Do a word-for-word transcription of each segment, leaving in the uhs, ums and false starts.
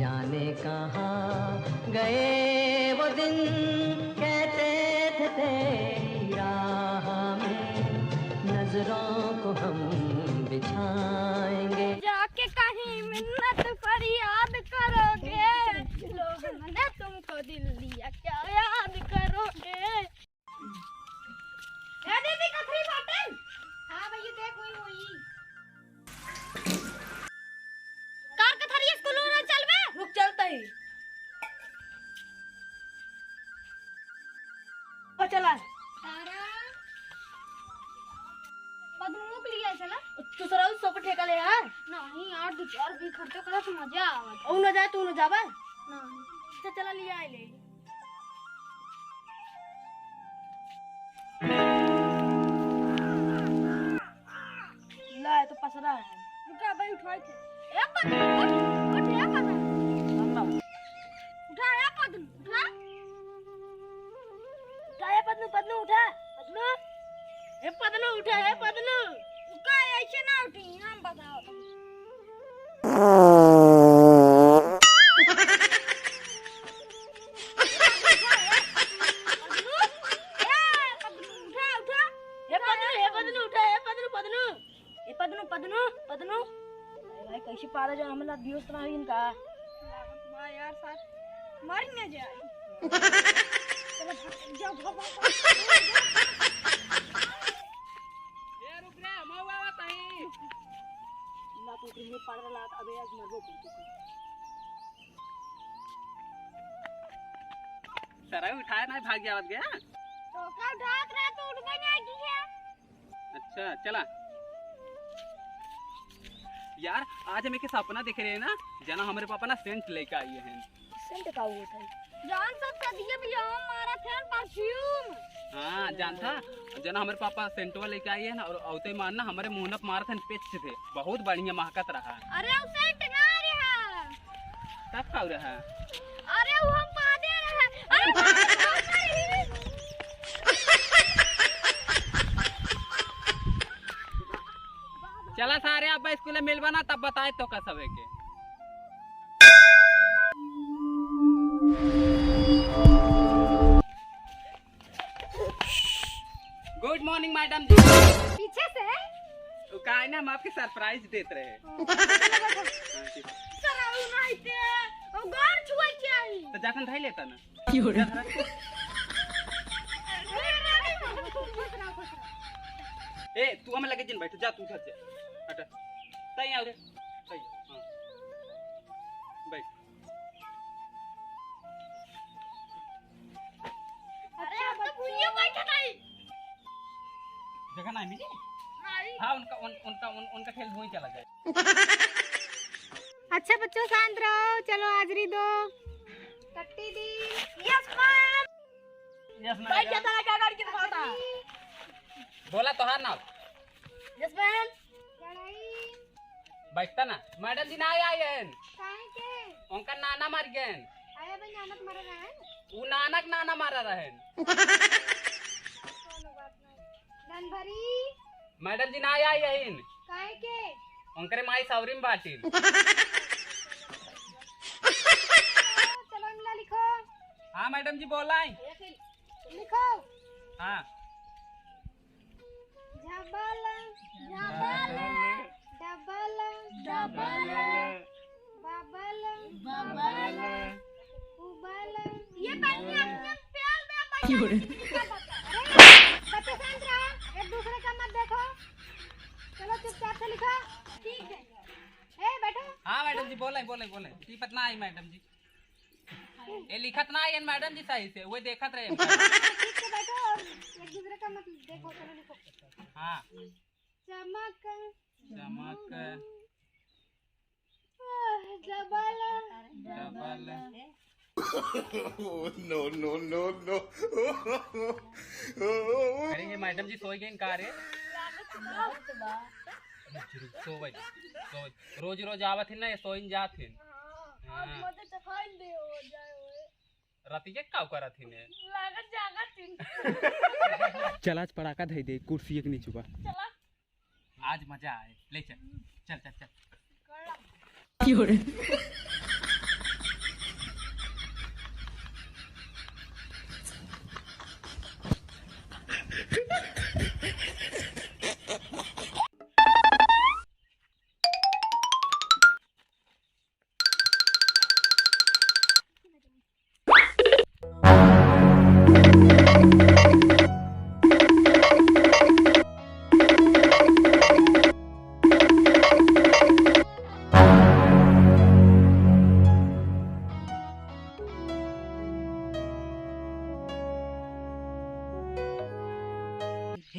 जाने कहाँ गए वो दिन, कहते थे तेरी राह में नजरों को हम बिछाएंगे। जाके कहीं मिन्नत फरियाद करोगे, लोग मने तुमको दिल दिया क्या याद करोगे। ए दीदी, कथरी बाटन। हाँ भैया, देख वही, वही। कार कथरी स्कूल में चलबे? रुक, चलता ही। ओ, चला। तारा। पद्मू के लिए चला। तू सराउ सौ पे ठेका ले यार। नहीं यार, दो चार भी खर्चा करा तो मजा आवा। ओ न जाए, तू न जाबा? नहीं। तो चला, लिया ले। ला, ये तो पसरा है। रुका भाई, उठाई थे। ए पद्मू, उठ, उठ, ए पद्मू। हम ना। उठा, ए पद्मू, उठा। उठा, ए पद्मू, पद्मू, उठा। पद्मू। ए पद्मू, उठा, ए पद्मू। रुका, ऐसे ना उठी, हम बताओ। ए पदनू, ए पदनू, उठा, ए पदनू, पदनू। ए पदनू, पदनू, पदनू। अरे भाई, कैसी पारा जो हमला दियो उतना ही इनका। वाह यार, साथ मर न जाए। चलो, भाग, जाओ, भाग, भाग, भाग। ए, रुक रे, हम आवा ताई। ना तू तुम्हें पारा लात, अबे आज मरबो करतो। सराय उठाए ना, भाग जावत गया। तो का उठात रहा, तो उठबे ना की है। अच्छा, चला। यार, आज हम एक सपना देखे रहे ना, जना हमरे पापा ना सेंट लेके आई है। सेंट का हुआ था? जान सब सदिये भी हम मारा थे परफ्यूम। हाँ, जानता, जना हमरे पापा सेंटवा लेके आई है ना, और औते मान ना हमरे मुंह न मारा थे, पेच थे, बहुत बढ़िया महकत रहा। अरे, उ सेंट ना रहा। तब का रहा? अरे, वो हम पादे रहे। अरे, बाप रे, बाप रे। चला सारे, अब स्कूल में मिलबा ना, तब बताए तो का सबे के। Good morning, madam जी। पीछे से? वो का है ना, हम आपके surprise देत रहे। ओ, चलो बैठो। हाँ, ठीक। सर, वो नहीं थे, वो गाल छुए के आई। तो जाखन धाई लेता ना। की हो रहा? ए, तू हमें लगे जिन बैठ, जा तू उधर से। हटा। तई आओ रे। तई, हाँ। बैठ। अरे, हम तो भुइयां बैठे नहीं। जगह नहीं मिली? नहीं। हाँ, उनका, उन-, उनका, उन-, उनका खेल वहीं चला जाए। अच्छा बच्चों, शांत रहो, चलो हाजिरी दो। कट्टी दी। Yes ma'am। Yes ma'am। भाई, क्या तरह का गाड़ी कितना होता? बोला तोहार नाम। Yes ma'am। बैठता ना, मैडम जी ना आई हन। काहे के? उनका नाना मर गए। अरे भाई, नाना तो मरा रहा है। उ नाना के नाना मरा रहन। कोनो बात नहीं। धनभरी। मैडम जी ना आई हन। काहे के? उनकरे माई सौरी में बाटिन। चलो, इमला लिखो। हाँ मैडम जी, बोलाई। लिखो। हाँ। झबल, झबल, डबल, डबल, बबल, बबल, उबल। ये पानी अपने प्याल में अपन क्यों रे? अरे, बच्चे शांत रहो, एक दूसरे का मत देखो। चलो चुपचाप से लिखो। ठीक है। ए, बैठो। हाँ मैडम जी, बोले, बोले, बोले। ई पतना आई मैडम जी। ए, लिखत ना आइन मैडम जी सही से, वो देखत रहे। ठीक से बैठो और एक दूसरे का मत देखो, चलो लिखो। हाँ। चमक। चमक। आह, double. Double. No, no, no, no। अरे, ये मैडम जी सोई गई का रे? सोवई, सोवई। रोज रोज आवत हिन ना, ये सोइन जात हिन। हाँ, हाँ। आज मजे चखाइन दे हो जाए होए। राती के काव करत हिन ये? लागत जागत हिन। चल, आज पड़ाका धई दे, कुर्सी एक नीचे बा। चला। आज मजा आए, ले चल, चल, चल, चल। क्यों रे?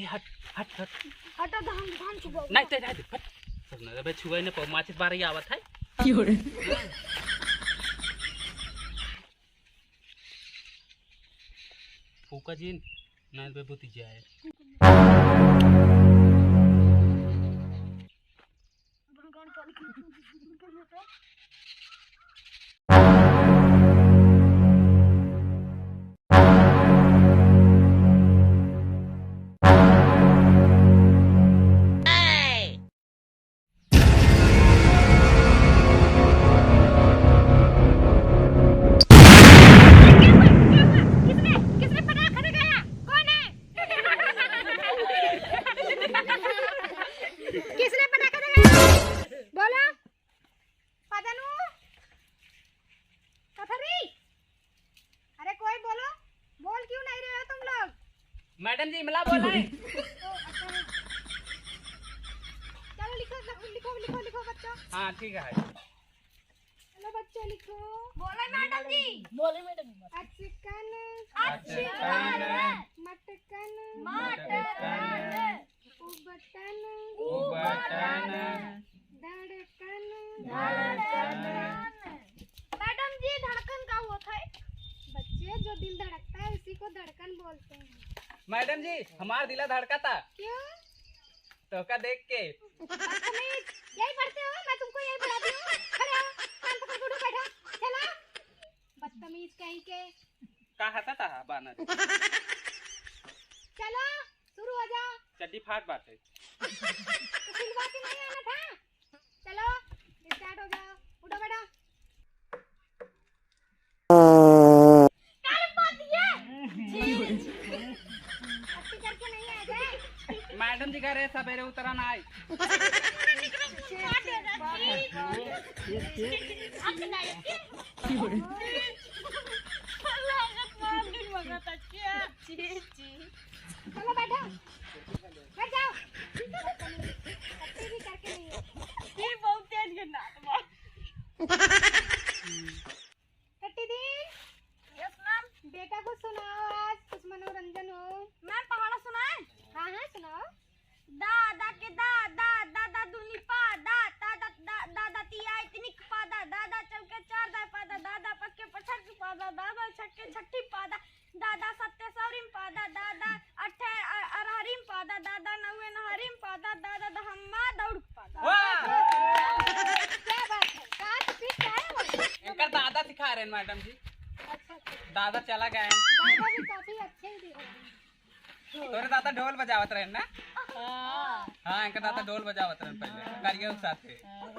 हट, हट, हट। हटा तो हम, हम छुपाओ। नहीं, ते रह दे, हट। सब ना, अबे छुआ ही ना पाओ, माचिस बार ही आवत है। क्यों रे? फूका जिन, ना बे बुद्धि जाए। किसने, किसने पटाखा जलाया? कौन है? किसने पटाखा जलाया? बोलो। पदनू? कथरी? अरे कोई बोलो, बोल क्यों नहीं रहे हो तुम लोग? मैडम जी, इमला बोल रहे हैं। ओ, अच्छा है। चलो लिखो, लिखो, लिखो, लिखो बच्चों। हाँ, ठीक है। चलो बच्चों लिखो। बोले मैडम जी। बोले मैडम जी। अचकन। अचकन। मटकन। मटकन। उबटन। उबटन। धड़कन। धड़कन। मैडम जी, धड़कन का होत है? बच्चे, जो दिल धड़कता है, उसी को धड़कन बोलते हैं। मैडम जी, हमार दिला धड़का था। क्यों? तोका देख के। बदतमीज, यही पढ़ते हो? मैं तुमको यही पढ़ाती हूँ। खड़े हो, कान पकड़ के उठो, बैठो। चलो। बदतमीज कहीं के। का हंसा था बानर? चलो, शुरू हो जाओ। चड्डी फाट बाटे। तो सिलवा के नहीं आना था? चलो, start हो जाओ। उठो, बैठो। काले पाती है। छी, छी। अति करके नहीं आ जाए। मैडम जी कह रहे सवेरे उतरा ना आई। चलो बैठो, बैठ जाओ। अति भी करके नहीं है। ये बहुत तेज है नाटवा। कट्टी दीन। Yes ma'am। बेटा को सुनाओ, आज कुछ मनोरंजन हो। Ma'am, पहाड़ा सुनाए? हाँ, हाँ, सुनाओ। दादा के दादा, दादा दूनी पादा, दादा, दा-, दादा तिया इतनी पादा, दादा चौके चार दाय पादा, दादा पक्के पछर के पादा, दादा छक्के छठी पादा, दादा सत्ते सौरी में पादा, दादा अठे अ-, अरहरी में पादा, दादा नौवे नहरी में पादा, दादा दहम्मा दौड़ के पादा। वाह! क्या बात है, कहाँ से सीख के आए हो? इनका दादा सिखा रहे हैं मैडम जी। अच्छा, अच्छा। दादा चला गए हैं। दादा भी काफी अच्छे ही दिख रहे हैं। तोरे दादा ढोल बजावत रहे ना? हाँ। हाँ, इनका दादा ढोल बजावत रहे पहले, करिया के साथे। हाँ।